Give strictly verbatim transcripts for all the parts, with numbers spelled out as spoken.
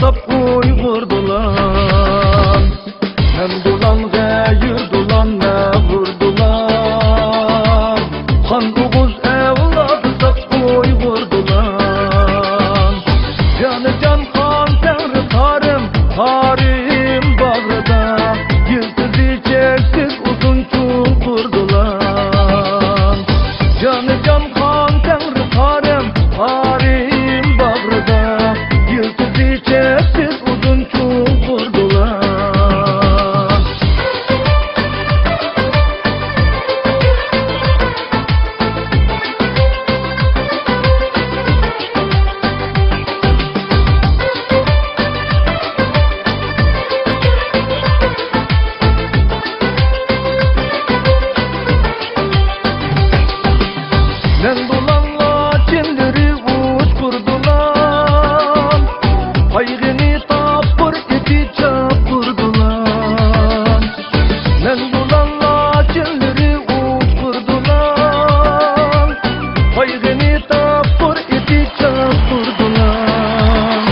ئۇيغۇر دولان، مەن دولان، غەير دولان، مەغرۇر دولان. خان ئوغۇز ئەۋلادى ساپ ئۇيغۇر دولان. جانىجان خان تەڭرى تارىم، تارىم باغرىدا. يىلتىزى چەكسىز ئۇزۇن چوڭقۇر دولان. جانىجان خان تەڭرى تارىم، تارىم باغرىدا. يىلتىزى چەكسىز ئۇزۇن چوڭقۇر دولان. مەن دولانلار چىللىرى ئۇچقۇر دولان، قايغىنى تاپقۇر ئېتى چاپقۇر دولان. مەن دولانلار چىللىرى ئۇچقۇر دولان، قايغىنى تاپقۇر ئېتى چاپقۇر دولان.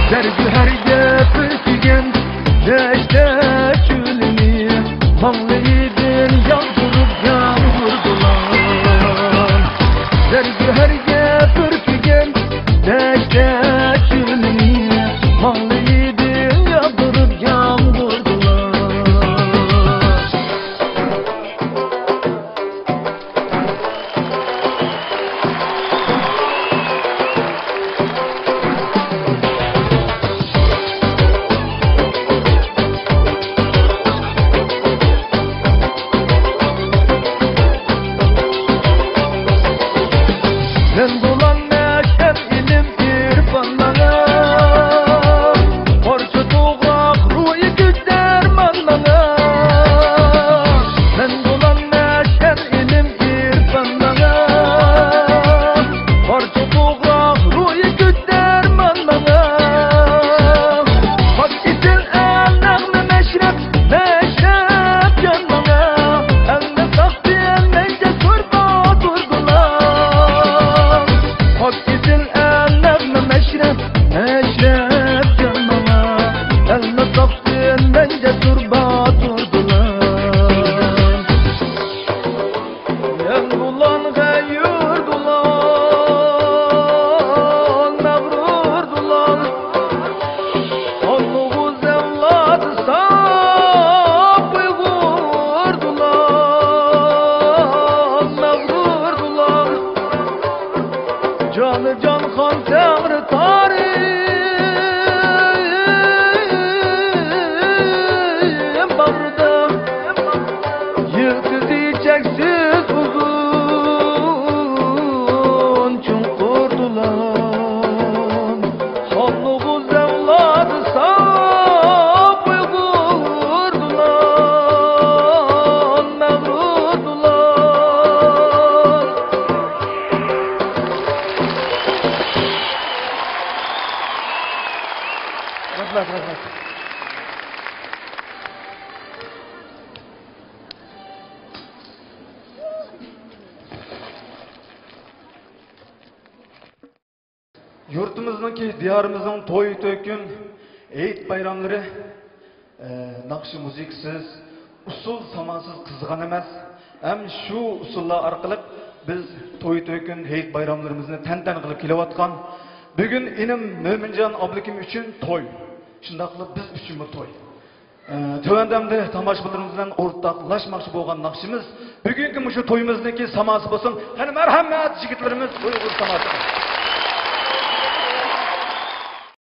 زەرگۆھەرگە پۈركىگەن دەشتە چۆلىنى، ماڭلىيىدىن ياغدۇرۇپ يامغۇر دولان. زەرگۆھەرگە پۈركىگەن دەشتە چۆلىنى، ماڭلىيىدىن ياغدۇرۇپ يامغۇر دولان. مەن بولام مەشئەل ئىلىم ئىرفان ماڭا، پارچە توغراق روھىي كۈچ دەرمان ماڭا. مەن بولام مەشئەل ئىلىم ئىرفان ماڭا، پارچە توغراق روھىي كۈچ دەرمان ماڭا. پاك ئېسىل ئەل نەغمە مەشرەپ، مەشرەپ جان ماڭا. ئەلنى ساقچى، مەن جەسۇر باتۇر دولان. پاك ئېسىل ئەل نەغمە مەشرەپ، مەشرەپ جان ماڭا. ئەلنى ساقچى، مەن جەسۇر باتۇر دولان. يەڭ دولان، غەيۇر دولان، مەغرۇر دولان. ئاللىغۇ زەۋلات ساپ ئۇيغۇر دولان، مەغرۇر دولان. جانىجان خان تەڭرى تارىم باغرىدا، يىلتىزى چەكسىز ئۇزۇن چوڭقۇر دولان. خانلىغۇ زەۋلادى ساپ ئۇيغۇر دولان، مەغرۇر دولان. رەھمەت، رەھمەت. يۇرتىمىزنىڭكى، دىيارىمىزنىڭ توي تۆكۈن، ھېيت بايراملىرى، ئە، ناخشا مۇزىكىسىز، ئۇسسۇل ساماسىز قىزىغان ئەمەس. ھەم شۇ ئۇسسۇللار ئارقىلىق بىز توي تۆكۈن، ھېيت بايراملىرىمىزنى تەنتەنە قىلىپ كېلىۋاتقان. بۈگۈن ئىنىم مۆمىنجان ئابلىكىم ئۈچۈن توي. شۇنداقلا بىز ئۈچۈنمۇ توي. ئە، تۆۋەندە ئەمدى تاماشىبىنلىرىمىز بىلەن ئورتاقلاشماقچى بولغان ناخشىمىز، بۈگۈنكى مۇشۇ تويىمىزنىڭكى ساماسى بولسۇن. قېنى، مەرھەمەت، يىگىتلىرىمىز، ئۇيغۇر ساماسى.